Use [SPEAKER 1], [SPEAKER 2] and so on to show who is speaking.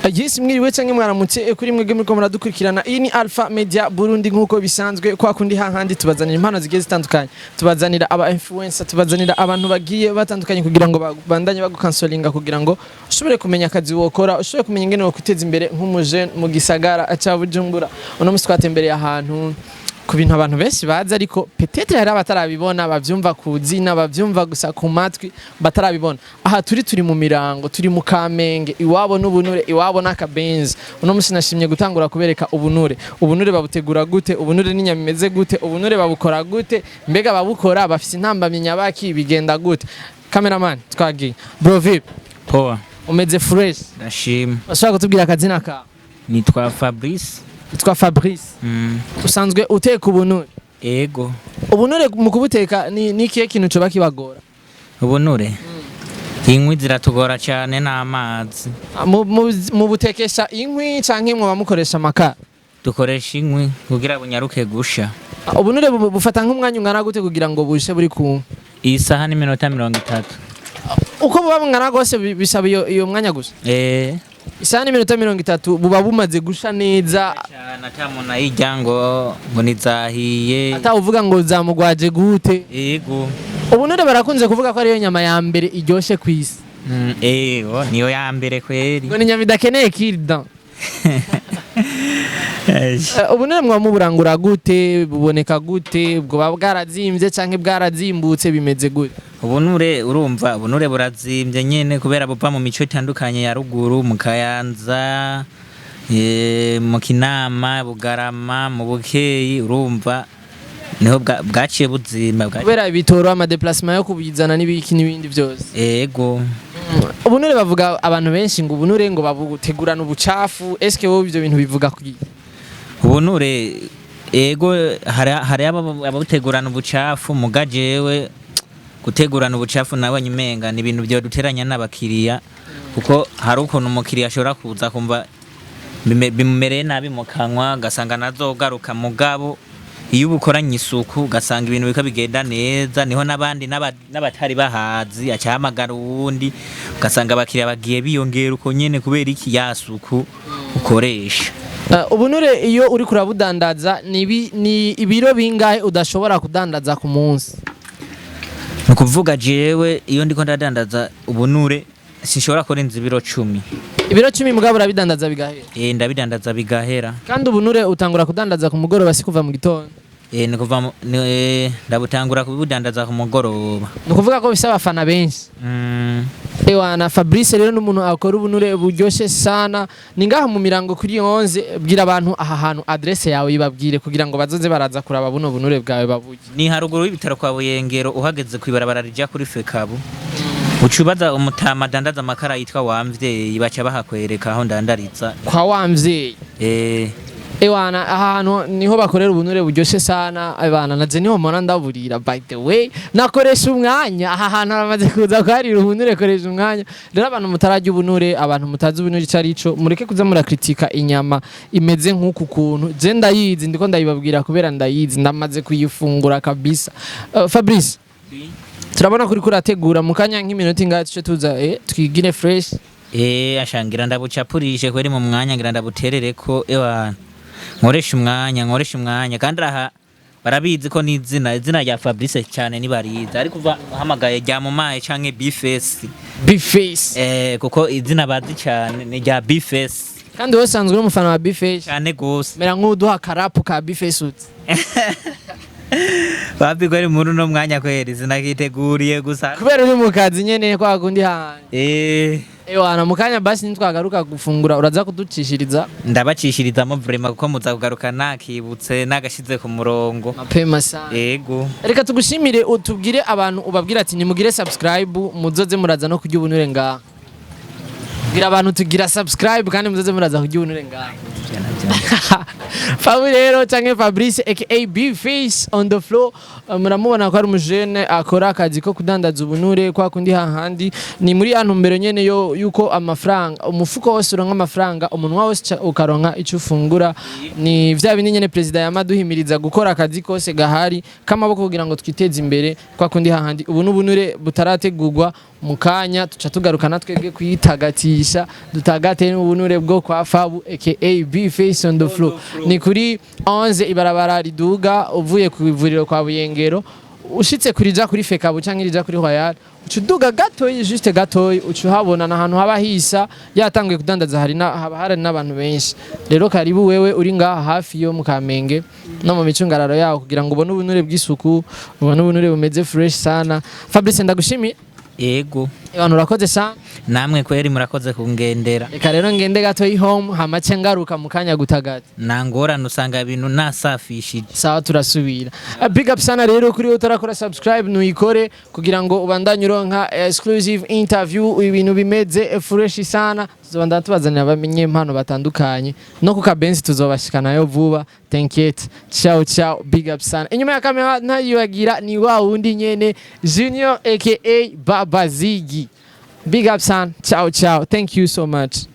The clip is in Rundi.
[SPEAKER 1] Yes, mwiriwe canke mwaramutse kuri mwebwe muriko muradukurikirana. Iyi ni Alpha Media Burundi. Nkuko bisanzwe, kwa kundi hahandi tubazanira impano zigiye zitandukanye, tubazanira aba influencer, tubazanira abantu bagiye batandukanye kugira ngo babandanye bagukansolinga, kugira ngo ushobore kumenya akazi wokora, ushobore kumenya ingene wokwiteza imbere nk'umujene mu gisagara ca Bujumbura. Uno musi twatembereye ahantu ku bintu abantu benshi bazi, ariko peut-être hari abatarabibona, bavyumva ku zina, bavyumva gusa ku matwi, batarabibona. Aha turi mu Mirango, turi mu Kamenge, iwabo n'ubunure, iwabo n'akabenzi. Uno musi nashimye gutangura kubereka ubunure. Ubunure babutegura gute? Ubunure n'inyama imeze gute? Ubunure babukora gute? Mbega babukora bafise intambamyi nyabaki? Bigenda gute? Cameraman, twagiye. Bro, vipi?
[SPEAKER 2] Poa.
[SPEAKER 1] Umeze fresh?
[SPEAKER 2] Ndashima.
[SPEAKER 1] Bashobora kutubwira akazina kawe?
[SPEAKER 2] Nitwa Fabrice.
[SPEAKER 1] Witwa Fabrice?
[SPEAKER 2] Mm.
[SPEAKER 1] Usanzwe uteka ubunure?
[SPEAKER 2] Ego.
[SPEAKER 1] Ubunure mu kubuteka ni ikihe kintu coba kibagora?
[SPEAKER 2] Ubunure? Inkwi ziratugora cyane n'amazi.
[SPEAKER 1] Mu butekesha inkwi canke mwoba mukoresha amakara?
[SPEAKER 2] Dukoresha inkwi kugira bunyaruke gusha.
[SPEAKER 1] Ubunure bufata nk'umwanya ungana gute kugira ngo bushe buri ku nkwi?
[SPEAKER 2] Isaha n'iminota 30.
[SPEAKER 1] Uko buba bungana rwose, bisaba iyo mwanya gusa?
[SPEAKER 2] Eh.
[SPEAKER 1] Isaha n'iminota 30 buba bumaze gusha neza?
[SPEAKER 2] Cyane, ata muntu ayirya ngo nizahiye.
[SPEAKER 1] Ata uvuga ngo zamugwaje gute?
[SPEAKER 2] Ego.
[SPEAKER 1] Ubunure barakunze kuvuga ko ariyo nyama ya mbere iryoshe ku isi.
[SPEAKER 2] Ego, niyo ya mbere kweri.
[SPEAKER 1] Ngo ni inyama idakeneye cure-dent. Ubunure mwa muburangura gute? Buboneka gute? Bwoba bwarazimvye canke bwarazimbutse? Bimeze gute?
[SPEAKER 2] Ubunure, urumva, ubunure burazimbye nyene kubera buva mu mico itandukanye ya ruguru, mu Kayanza, mu Kinama, Bugarama, mu Bukeyi. Urumva niho bwaciye buzimba.
[SPEAKER 1] Kubera ibitoro, amadéplacement yo kubizana n'ibiki n'ibindi byose.
[SPEAKER 2] Ego.
[SPEAKER 1] Ubunure, bavuga abantu benshi ngo ubunure ngo babutegurana ubucafu. Eske wowe ivyo bintu bivuga kuki?
[SPEAKER 2] Ubunure, ego, hari ababutegurana ubucafu. Muga jewe gutegurana ubucafu nawe umenga ni ibintu byoduteranya n'abakiriya, kuko hari ukuntu umukiriya ashobora kuza kumva bimumereye nabi mu kanwa, ugasanga nazogaruka. Mugabo iyo ubukoranye isuku, ugasanga ibintu biko bigenda neza, niho n'abandi n'abatari bahazi acahamagara uwundi, ugasanga abakiriya bagiye biyongera uko nyene kubera iki? Ya suku ukoresha.
[SPEAKER 1] Ubunure iyo uri kurabudandaza, ni ibiro bingahe udashobora kudandaza ku munsi?
[SPEAKER 2] Ni ukuvuga jewe iyo ndiko ndadandaza ubunure sinshobora kurenza ibiro 10.
[SPEAKER 1] Ibiro 10, mugabo urabidandaza bigahera?
[SPEAKER 2] Eh, ndabidandaza bigahera.
[SPEAKER 1] Kandi ubunure utangura kudandaza ku mugoroba, si kuva mu gitondo?
[SPEAKER 2] Eh, ni kuva ndabutangura kubudandaza ku mugoroba.
[SPEAKER 1] Ni ukuvuga ko bifise abafana benshi. Ewana, Fabrice rero n'umuntu akora ubunure buryoshe sana. Ni ngaha mu Mirango kuri 11. Bwira abantu aha hantu, adresse yawe ibabwire kugira ngo bazoze baraza kuraba buno bunure bwawe baburye.
[SPEAKER 2] Ni haruguru y'ibitaro kwa Buyengero, uhageze kw'ibarabara rija kuri Fekabu, uca ubaza umutama adandaza amakara yitwa Wamvyeyi, baca bahakwereka aho ndandariza.
[SPEAKER 1] Kwa Wamvyeyi?
[SPEAKER 2] Eh.
[SPEAKER 1] Ewana, aha hantu niho bakorera ubunure buryoshe sana. Ebana, naje niho mpora ndaburira. By the way, nakoresha umwanya aha hantu haramaze kuza kuharira ubunure, koresha umwanya. Rero abantu mutararya ubunure, abantu mutazi ubunure ico arico, mureke kuza murakritika inyama imeze nk'uku kuntu. Je ndayizi, ndiko ndayibabwira kubera ndayizi, ndamaze kuyifungura kabisa. Fabrice, turabona kuri kurategura. Mu kanya nk'iminota ingahe tuce tuza twigire fresh?
[SPEAKER 2] Eh, ashangira ndabucapurishe kweri mu mwanya, ngira ndabuterereko. Ewana, nkoresha umwanya, nkoresha umwanya. Kandi aha barabizi ko n'izina, izina rya Fabrice cyane nibarizi, ariko uva uhamagaye rya Mumaye canke Bface.
[SPEAKER 1] Bface.
[SPEAKER 2] Eh, kuko izina bazi cyane ni rya Bface.
[SPEAKER 1] Kandi wowe usanzwe uri umufana wa Bface?
[SPEAKER 2] Cyane gose.
[SPEAKER 1] Mera nk'uduha karapu ka Bface uti.
[SPEAKER 2] Bapi kweri, muri uno mwanya kweri sinakiteguriye gusa.
[SPEAKER 1] Kubera uri mu kazi nyene kwa kundi hanje.
[SPEAKER 2] Eh.
[SPEAKER 1] Ewana, mu kanya basi nitwagaruka gufungura uraza kuducishiriza.
[SPEAKER 2] Ndabacishirizamo vraiment, kuko muza kugaruka nakibutse, nagashize ku murongo.
[SPEAKER 1] Mapema sana.
[SPEAKER 2] Ego.
[SPEAKER 1] Reka tugushimire, utubwire abantu, ubabwire ati nimugire subscribe, muzoze muraza no kurya ubunure ngaha. Bwira abantu tugira subscribe kandi muzoze muraza kurya ubunure ngaha.
[SPEAKER 2] Ivyo navyo.
[SPEAKER 1] Fabu rero canke Fabrice aka B Face on the floor. Muramubona ko ari umujene akora akazi ko kudandaza ubunure kwa kundi hahandi ni muri ya ntumbero nyene yo yuko amafaranga, umufuko wose uronka amafaranga, umunwa wose ukaronka ico ufungura. Ni vya bindi nyene perezida yamaduhimiriza gukora akazi kose gahari k'amaboko kugira ngo twiteze imbere kwa kundi hahandi. Ubu n'ubunure butarategurwa, mu kanya tuca tugaruka twebwe kuyitagatisha, dutagate n'ubunure bwo kwa Fabu aka B Face on the floor. Ni kuri 11 ibarabara riduga uvuye ku ivuriro kwa Buyengero, ushitse kurija kuri Fekabu canke irija kuri Royal, uca uduga gatoyi, juste gatoyi, uca uhabona. Ahantu haba hisa yatanguye kudandaza, hari na haba hari n'abantu benshi. Rero karibu wewe uri ngaha hafi yo mu Kamenge no mu micungararo yaho kugira ngo ubone ubunure bw'isuku, ubone ubunure bumeze fresh sana. Fabrice, ndagushimiye.
[SPEAKER 2] Yego.
[SPEAKER 1] Abantu, urakoze sana.
[SPEAKER 2] Namwe kweri murakoze kungendera.
[SPEAKER 1] Reka rero ngende gatoyi home, hamace ngaruka mu kanya gutagata.
[SPEAKER 2] Nta ngorane, usanga ibintu nasafishije.
[SPEAKER 1] Sawa, turasubira. Big up sana rero kuri wowe utarakora subscribe, nuyikore kugira ngo ubandanye uronka exclusive interview, ibintu bimeze fresh sana. Tuzobandana tubazanira abamenye impano batandukanye, no ku kabenzi tuzobashikanayo vuba, t'inquiète. Ciao ciao, big up sana. Inyuma ya kamera ntayibagira ni wa wundi nyene Junior aka Baba Ziggy. Big up sana, ciao ciao, thank you so much.